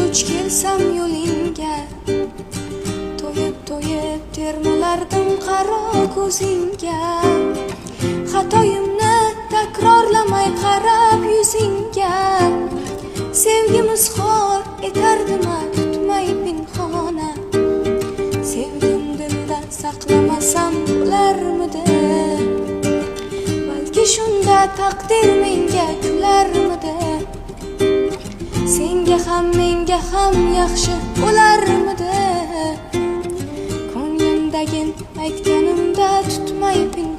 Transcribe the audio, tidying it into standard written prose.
Duch kelsam yo'lingga, to'yib to'yib termulardim qaro ko'zingga. Xatoyimni takrorlamay qarab yuzingga, sevgim izhor etardim tutmay pinhona. Sevgim dilda saqlamasam bo'larmidi? Balki shunda taqdir menga kularmidi? Senga ham, menga ham yaxshi bo'larmidi? Ko'nglimdagin aytganimda tutmay pinhona.